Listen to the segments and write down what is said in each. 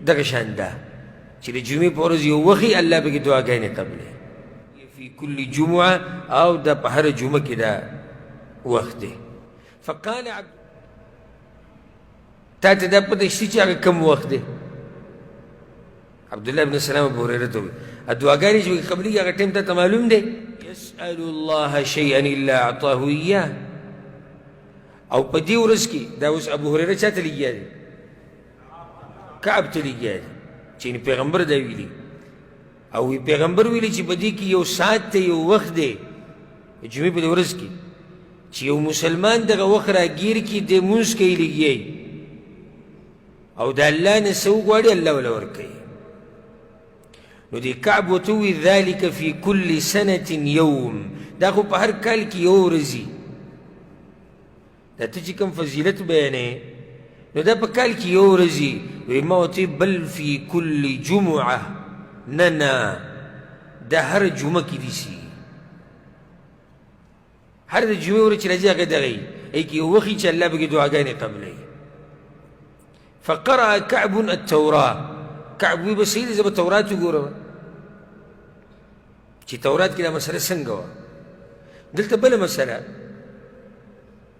دغه شان ده چې د جمعې په ورځ یو وخت الله پکې دعاګانې قبلوي. فی کل جمعه، او دا په هره جمعه کې دا وخت دی. فقال عبد، تا ته دا پته شته چې هغه کوم وخت دی؟ عبدالله بن سلام ابو هريره ته وویل، دعاګانې چې پکې قبلېږي هغه ټایم تا ته معلوم دی؟ یسأل الله شیئا الا اعطاه ایاه. او په دې ورځ کې دا اوس ابو هريره چا ته لګیا دی؟ کعب ته لګیا دی چې پیغمبر دا ویلي، او وی پیغمبر ویلي چې په دې کې یو ساعت دی، یو وخت دی جمعې په دې ورځ کې چې یو مسلمان دغه وخت راګیر کړي، دی مونځ کوي لګیا او د الله نه څه وغواړي الله وله ورکوي. نو دې کعب ورته وویل ذلک فی کل سنة یوم، دا خو په هر کال کې یو ورځ وي. دا ته چې کوم فضیلت بیانې نو دا په کال کې یو ورځ وي. وایي ما ورته بل فی کل جمعه، نه نه، دا هره جمعه کې دي سي، هر د جمعې ورځ چې راځي هغه دغه وي، هغې کې یو وخت چې الله پکې دعاګانې قبلوي. فقرأ كعب التوراة، کعب وی بس صحیح دی، زه به تورات وګورم چې تورات کې دا مسله څنګه وه. دلته بله مسله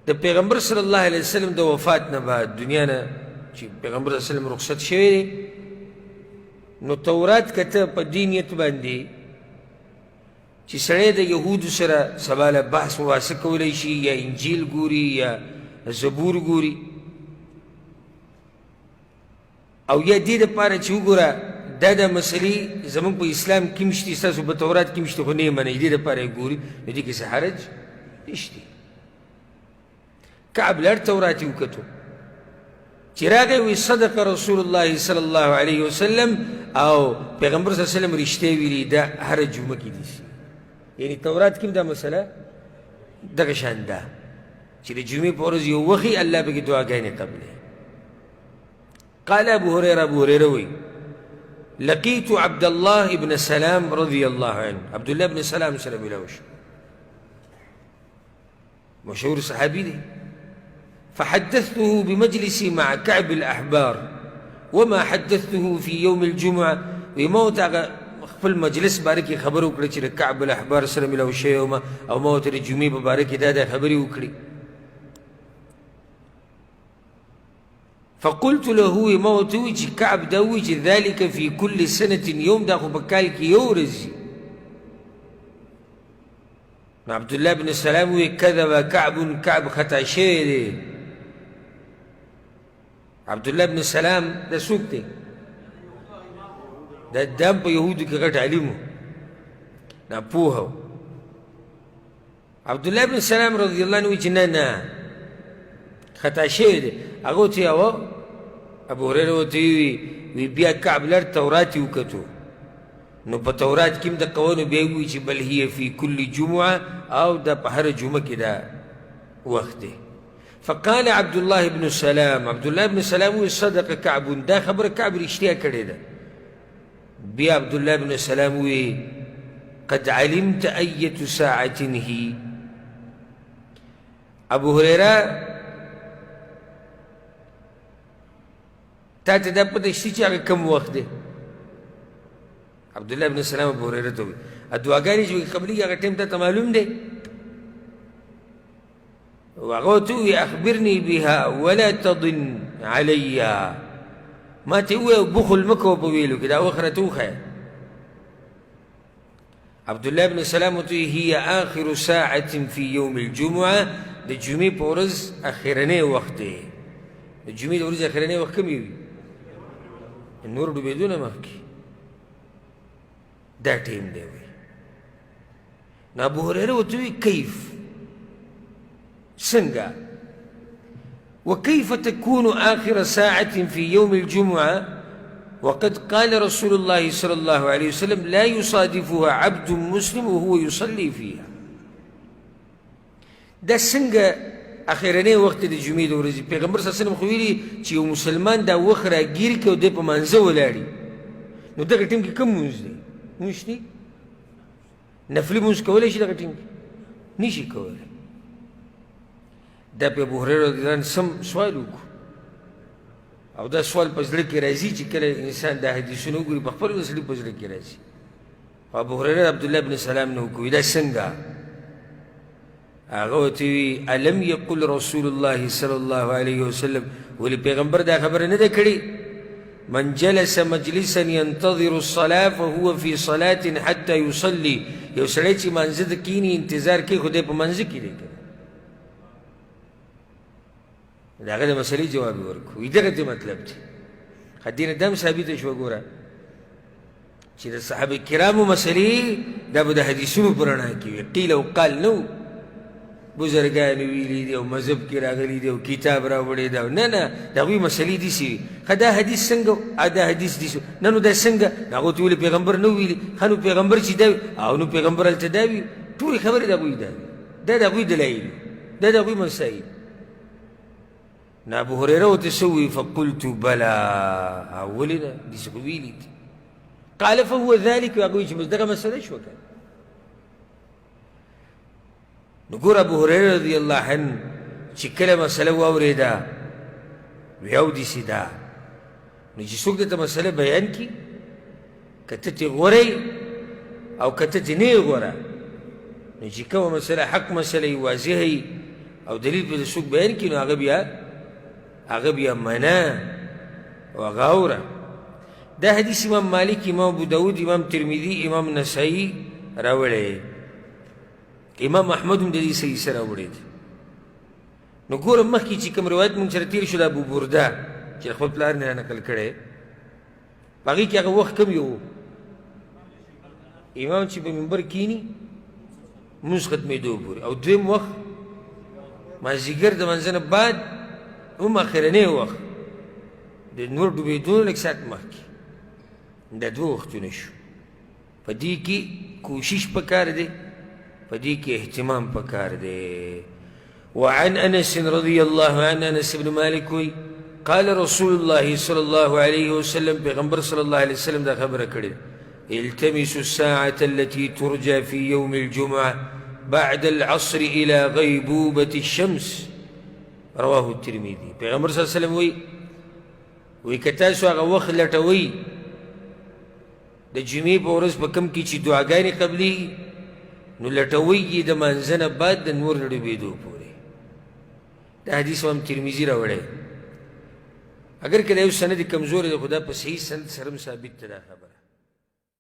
د پیغمبر صلی الله علیه وسلم د وفات نه بعد دنیا نه چې پیغمبر صلی الله علیه وسلم رخصت شوی دی، نو تورات کته په دې نیت باندې چې سړی د یهودو سره سبا له بحث مباحثه کولی شي، یا انجیل ګوري یا زبور ګوري، او یا دې دپاره چې وګوره دا د مسلې زموږ په اسلام کې هم شته، ستاسو په تورات کې هم شته، خو نه یې منئ، دې دپاره یې ګوري، نو دې کې څه حرج نشته. کعب لاړ تورات یې وکتو، چې راغی وی صدق رسول الله صلی الله علیه وسلم، او پیغمبر صلی الله علیه وسلم رښتیا ویلي، دا هره جمعه کې دي. یعنی تورات کې هم دا مسله دغه شان ده چې د جمعې په ورځ یو وخت الله پکې دعاګانې قبلوي. قال ابو هريره، ابو هريره وی لقيت عبد الله ابن سلام رضي الله عنه، عبد الله ابن سلام سره ملاو شو، مشهور صحابي دی. فحدثته بمجلسي مع كعب الأحبار وما حدثته في يوم الجمعة. وما ورته خپل مجلس باره کې خبرې وکړې چې د کعب الاحبار سره ملاو شوی وم، او ما ورته د جمعې په باره کې دا خبرې وکړې. فقلت له، ما ورته وویل چې کعب دا وویل چې ذلک فی کل سنة یوم، دا خو په کال کې یو ورځ وي. نو عبدالله بن سلام وویل کذب کعب، کعب خطا شوی دی. عبدالله بن سلام دا څوک دی؟ دا دام په یهودو کې غټ عالم و، ناپوهه و. عبدالله بن سلام رضی الله عنه چې نه نه خطا شوی دی. هغه ورته یوه ابو هریره ورته وویل، وی بیا کعب لاړ تورات یې وکتو، نو په تورات کې هم د قوانو بیا ووایي چې بل هي فی کل جمعه، او دا په هره جمعه کې دا وخت دی. فقال عبد الله بن سلام، عبد الله بن سلام وویل صدق کعب، دا خبره کعب رښتیا کړې ده. بیا عبد الله بن سلام وویل قد علمت ایة ساعة هي. ابو هریره تا ته دا پته شته چې هغه کوم وخت دی؟ عبدالله بن سلام ابو هریره ته وویل دعاګانې چې قبلېږي هغه ټایم تا ته معلوم دی؟ هغه ورته وویل اخبرني بها ولا تضن علی، ما ته ووایه بخل مه کوه په ویلو کې، دا وخت راته وښیه. عبد الله بن سلام ورته هي آخر ساعة في يوم الجمعة، د جمعې په ورځ اخرنی وخت دی. د جمعې د ورځې اخرنی وخت کوم وي؟ نور ډوبېدو نه مخکې دا ټایم دی. وي نو ابو هریره ورته وویل کیف، څنګه؟ وكيف تكون آخر ساعة في يوم الجمعة وقد قال رسول الله صلى الله عليه وسلم لا يصادفها عبد مسلم وهو يصلي فيها. دا څنګه اخرنی وخت د جمعې د ورځې؟ پیغمبر صلی الله علیه وسلم خو ویلي چې یو مسلمان دا وخت راګیر کړي او دی په مانځه ولاړي، نو دغه ټیم کې کوم مونځ دی؟ مونځ دی نفلي مونځ کولی شي دغه ټیم کې؟ نشي کولی. دا په ابو هريره رضی الله عنه سم سوال وکړو. او دا سوال په زړه کې راځي چې کله انسان دا حدیثونه وګوري، په خپل د سړي په زړه کې راځي. خو ابو هریره عبدالله بن سلام نه وکړي دا څنګه؟ هغه ورته وي الم یقل رسول الله صلی الله علیه وسلم، ولې پیغمبر دا خبره نه ده کړې؟ من جلس مجلسا ينتظر الصلاة فهو في صلاة حتى يصلي. یو سړی چې مانځه ته کښېني انتظار کوي، خو دی په مانځه کې دی که د هغه د مسئلې جواب یې ورکړو. وایي دغه دې مطلب دی. ښه دې نه دا هم ثابته شوه ګوره چې د صحابه کرامو مسئلې دا به د حدیثونو په رڼا کې وي، قیل او قال نه وو، بزرګانو ویلي دي او مذهب کې راغلي دي او کتاب راوړی دی. نه نه، د هغوی مسئلې داسې وي. ښه دا حدیث څنګه، دا حدیث داسې، نه نو دا څنګه؟ هغو ته ویلي پیغمبر نه ویلي. ښه نو پیغمبر چې دا وي او نو پیغمبر هلته دا وي، ټولې خبرې د هغوی دا وي، دا د هغوی دلایل، دا د هغوی مسایل. نو ابو هریره ورته څه ووایي؟ فقلت بلا، ولې نه، داسې خو ویلي دي. قال فهو ذلک، هغه وایي چې بس دغه مسله شوه که. نو ګوره ابو هریره رضی الله عنه چې کله مسله واورېده وی او داسې ده. نو چې څوک درته مسله بیان کړي، که ته ترې غوره یې او که ته ترې نه یې غوره، نو چې کومه مسله حق مسله یې واضحه وي او دلیل پرې څوک بیان کړي، نو هغه بیا منه او هغه اوره. دا حدیث امام مالک، امام ابو داود، امام ترمذي، امام نسائی راوړی، امام احمد هم د دې صحیح سره راوړی دی. نو ګوره مخکې چې کوم روایت مونږ سره تېر شو د ابو برده چې خپل پلار نه نقل کړی، په هغې کې هغه وخت کوم یو امام چې په منبر کینی لمونځ ختمېدو پورې، او دویم وخت مازدیګر د لمانځه نه بعد هم اخرنی وخت د نور ډوبېدو نه لږ ساعت مخکې، دا دوه وختونه شو. په دې کې کوشش پکار دی، په دې کې اهتمام پکار دی. وعن انس رضی الله عنه، انس بن مالک وی قال رسول الله صلی الله علیه وسلم، پیغمبر صلی الله علیه وسلم دا خبره کړې، التمسوا الساعة التي ترجى في يوم الجمعة بعد العصر إلى غيبوبة الشمس، رواه الترمذي. پیغمبر صلی الله علیه وسلم وی وی که تاسو هغه وخت لټوئ د جمعې په ورځ په کوم کې چې دعاګانې قبلېږي، نو لټوئ یې د مانځه نه بعد د نور له ډوبېدو پورې. دا حدیث هم ترمذي راوړی، اګر که دا یو سند کمزوری دی، خو دا په صحیح سند سره هم ثابت ده دا خبره.